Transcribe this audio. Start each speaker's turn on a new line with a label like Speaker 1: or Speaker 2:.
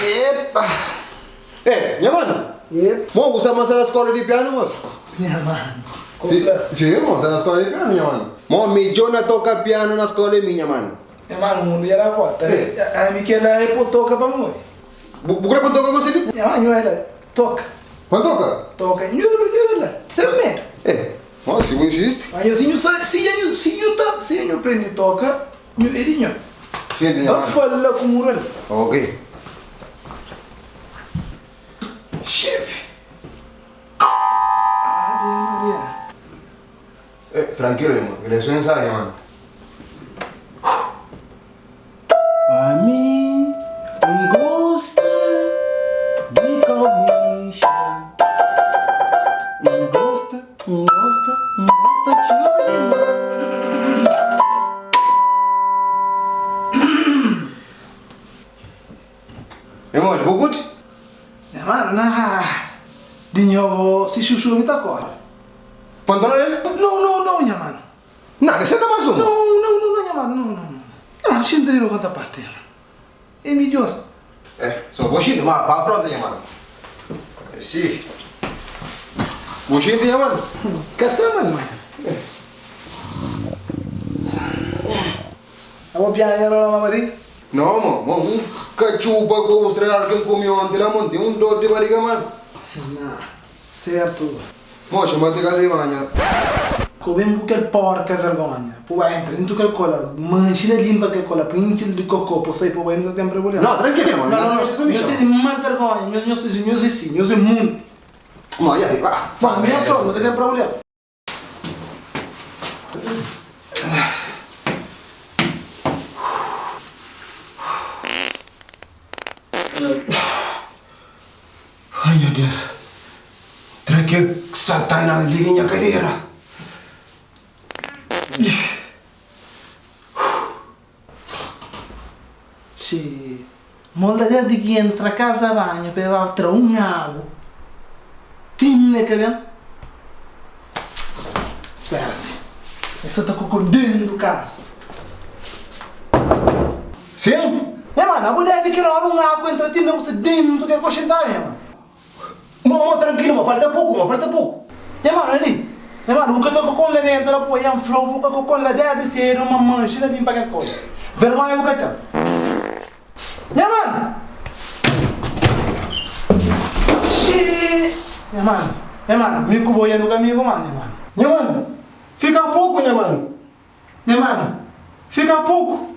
Speaker 1: Epa! Eh, nha mano.
Speaker 2: Yep.
Speaker 1: Mo, bu sa ma sta na skola di pianu, mos?
Speaker 2: Nha mano. Ko
Speaker 1: Si,
Speaker 2: fla.
Speaker 1: si, mo sta na skola di pianu, nha mano. Mo, midjo na toka pianu na skola é mi, nha mano.
Speaker 2: Nha mano, mundu dja da volta.
Speaker 1: Eh.
Speaker 2: Ami kela é po toka pa muri.
Speaker 1: Bu, bu kre pa N toka gosi li?
Speaker 2: Nha mano, nho é la. Toka.
Speaker 1: Pa N toka?
Speaker 2: Toka. Nho, nho é la. Sen medu.
Speaker 1: Eh, mo, si bu insisti.
Speaker 2: Ma nho, si nhu sa, si dja nhu, si nhu ta, si dja nhu prende toka, nhu é di nho.
Speaker 1: Xente, nha
Speaker 2: Ba
Speaker 1: mano.
Speaker 2: fala ku mural.
Speaker 1: Ok.
Speaker 2: Xefi. Ave Maria.
Speaker 1: Eh, tranquilo, irmão. Que le suena sabe, mano.
Speaker 3: Ami N gosta di komixa N gosta, N gosta, N gosta txeu dimás.
Speaker 1: Irmão, bu curti?
Speaker 2: Nha mano, na di nho bo si xuxu mi ta kore.
Speaker 1: Pantalon el?
Speaker 2: Não, não, não, nha mano.
Speaker 1: Não, deixa ta mais um.
Speaker 2: Não, não, não, não, nha mano, não, não, não. Nha mano, xinta li no konta parte, nha mano. É midjor.
Speaker 1: É, só bo xinta, ma pa afronta, nha mano. Si. Bo xinta, nha mano.
Speaker 2: Ka sta mal, mano. Abo piada nha rola ma bari?
Speaker 1: No mo, mo un katxupa ku ostra algen kumi onti la mon ten un dor di bariga mano.
Speaker 2: Na, sertu.
Speaker 1: Mo xama ti kaza i banha.
Speaker 2: Ko ben ku kel porka vergonha. Po ba entra dentu kel kola, manxi na limpa kel kola, po intxil di koko, po sai po bai, nu ta ten problema.
Speaker 1: No, trankilu mo,
Speaker 2: No, no, no, nhos é di mal vergonha, nhos, nhos, nhos é si, nhos é munti.
Speaker 1: Mo, ya, ba.
Speaker 2: Bon, mi na fla, nu ta ten problema.
Speaker 1: Ai nha Deus, tra kel Satanás li di nha kadera.
Speaker 2: Txê, molda désdi ki entra kaza banhu pa e ba tra un agu, tinha ka ben. Spera si, e sa ta kokon dentu kaza.
Speaker 1: Sin?
Speaker 2: Nha mano, abo debe kel ora un agu entra tinha bu sta dentu kel koxintada, nha mano.
Speaker 1: Mo, mo, trankilu, mo, falta poku, mo, falta poku.
Speaker 2: Nha mano, ali, nha mano, bu ka ta kokon la dentu la poi, N flau bu ka kokon la desdi sedu ma manxi na limpa kel koza. Vergonha bu ka ten. Nha mano! Xii! Nha mano, nha mano, mi ku bo ya nu ka amigu mas, nha mano.
Speaker 1: Nha mano, fika poku, nha mano.
Speaker 2: Nha mano, fika poku.